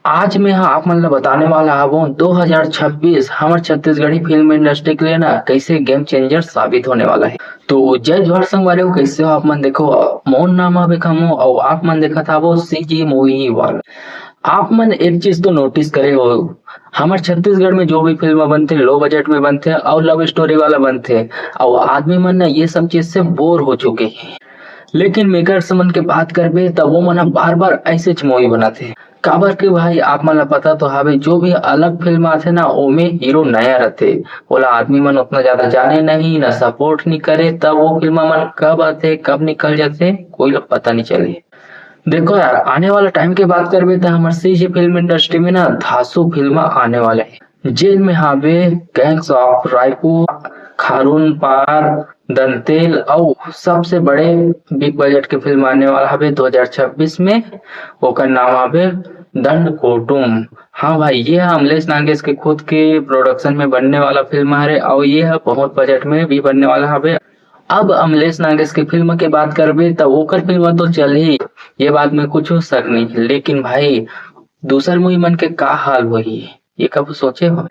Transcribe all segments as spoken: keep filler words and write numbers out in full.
आज मैं हा आप मन ला बताने वाला हवों दो हज़ार छब्बीस हमर छत्तीसगढ़ी फिल्म इंडस्ट्री के लिए ना कैसे गेम चेंजर साबित होने वाला है। तो जय जोहार संगवारी हो, कैसे हो आप मन? देखो, मोर नाम हवे खमू अउ आप मन देखत हवो सीजी मूवी वर्ल्ड। आप मन एक चीज तो नोटिस करे हो, हमर छत्तीसगढ़ में जो भी फिल्म बनथे लो बजट में बनथे अउ लव स्टोरी वाला बनथे, अउ आदमी मन ना ये सब चीज से बोर हो चुके हैं। लेकिन मेकर्स मन के बात करबे त वो मन ह बार बार ऐसे मूवी बनाथे। काबर के भाई, आप मन ला पता तो हवे, जो भी अलग फिल्म आथे ना, ओमे हीरो नया रथे, ओला आदमी मन उतना ज्यादा जाने नहीं, ना सपोर्ट नहीं करे, तब वो फिल्म मन कब आथे, कब निकल जाथे, कोई ला पता नहीं चले। देखो यार, आने वाला टाइम के बात करबे त हमर सीजी फिल्म इंडस्ट्री में ना धांसू फिल्म आने वाला है, जेन में हावे गैंग्स ऑफ रायपुर, खारून पार, दंतेल अउ सबसे बड़े बिग बजट के फिल्म आने वाला हवे दो हज़ार छब्बीस में, ओकर नाम हवे दंड कोटुम। हाँ भाई, ये ह अमलेश नागेश के खुद के प्रोडक्शन में बनने वाला फिल्म हरे अउ ये ह बहुत बजट में भी बनने वाला हवे। अब अमलेश नागेश के फिल्म के बात करबे त ओकर फिल्म तो चलही, ये बात में कुछ शक नहीं, लेकिन भाई दूसर मूवी मन के का हाल होही, ये कब सोचे हो?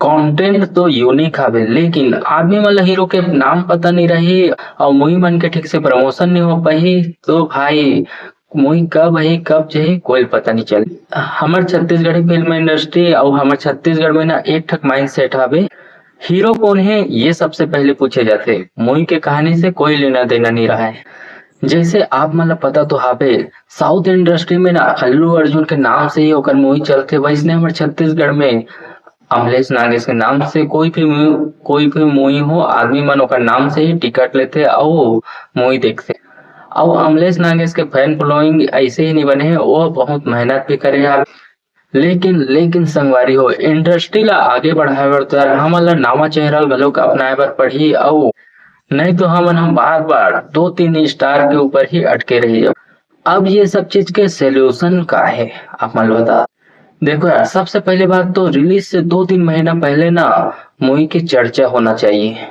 कंटेंट तो यूनिक हवे, लेकिन आदमी मन ला हीरो के नाम पता नहीं रही अउ मूवी मन के ठीक से प्रमोशन नहीं हो पाही, तो भाई मूवी कब आही, कब जाही, कोई पता नहीं चली। हमर छत्तीसगढ़ी फिल्म इंडस्ट्री अउ हमर छत्तीसगढ़ में ना एक ठक माइंडसेट हवे, हीरो कौन है ये सबसे पहले पूछे जाथे, मूवी के कहानी से कोई लेना देना नहीं रहा है। जैसे आप मन ला पता तो हावे, साउथ इंडस्ट्री में ना अल्लू अर्जुन के नाम से ही ओकर मूवी चलथे, वैसने हमर छत्तीसगढ़ में अमलेश नागेश के नाम से कोई भी मूवी, कोई भी मूवी हो, आदमी मन ओकर नाम से ही टिकट लेथे अउ मूवी देखथे। अउ अमलेश नागेश के फैन फॉलोइंग ऐसे ही नहीं बने हे, वो बहुत मेहनत भी करे हावे। लेकिन लेकिन संगवारी हो, इंडस्ट्री ला आगे बढ़ाए बर तो यार हमन ला नवा चेहरा घलोक अपनाए बर पड़ही, अउ नहीं तो हमन हम बार बार दो तीन स्टार के ऊपर ही अटके रही जाब। अब ये सब चीज के सॉल्यूशन का है, आप मन ला बता। देखो यार, सबसे पहले बात तो रिलीज से दो तीन महीना पहले ना मूवी की चर्चा होना चाहिए।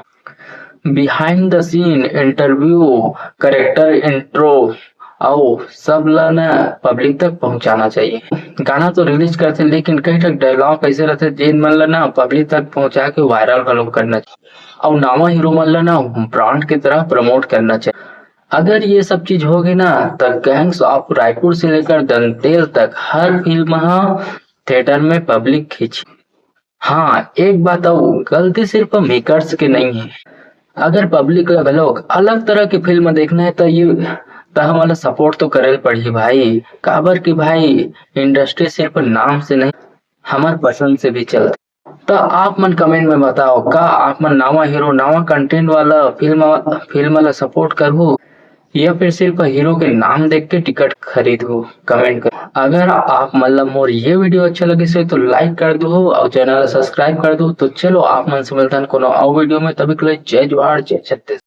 Behind the scene interview, character intro, अउ सब ला ना पब्लिक तक पहुंचाना चाहिए। गाना तो रिलीज करथे, लेकिन कई ठक डायलॉग ऐसे रहथे जेन मन ला ना पब्लिक तक पहुंचा के वायरल घलो करना चाहिए, अउ नवा हीरो मन ला ना ब्रांड की तरह प्रमोट करना चाहिए। अगर ये सब चीज होगे ना, त गैंग्स ऑफ रायपुर से लेकर दंतेल तक हर फिल्म हा थिएटर में पब्लिक खींची। हाँ, एक बात अउ, गलती सिर्फ मेकर्स के नहीं है। अगर पब्लिक ला घलोक अलग तरह की फिल्म देखना है, त ये त हमन ला सपोर्ट तो करे ल पड़ही भाई, काबर कि भाई इंडस्ट्री सिर्फ नाम से नहीं, हमर पसंद से भी चलथे। त आप मन कमेंट में बताओ, का आप मन नवा हीरो, नवा कंटेंट वाला फिल्म, फिल्म ला सपोर्ट करहू या फिर सिर्फ हीरो के नाम देख के टिकट खरीदहू? कमेंट कर। अगर आप मन ला मोर ये वीडियो अच्छा लगिस हे तो लाइक कर दो और चैनल ला सब्सक्राइब कर दो। तो चलो, आप मन से मिलथन कोनो और वीडियो में, तभी के लिए जय जोहार, जय छत्तीसगढ़।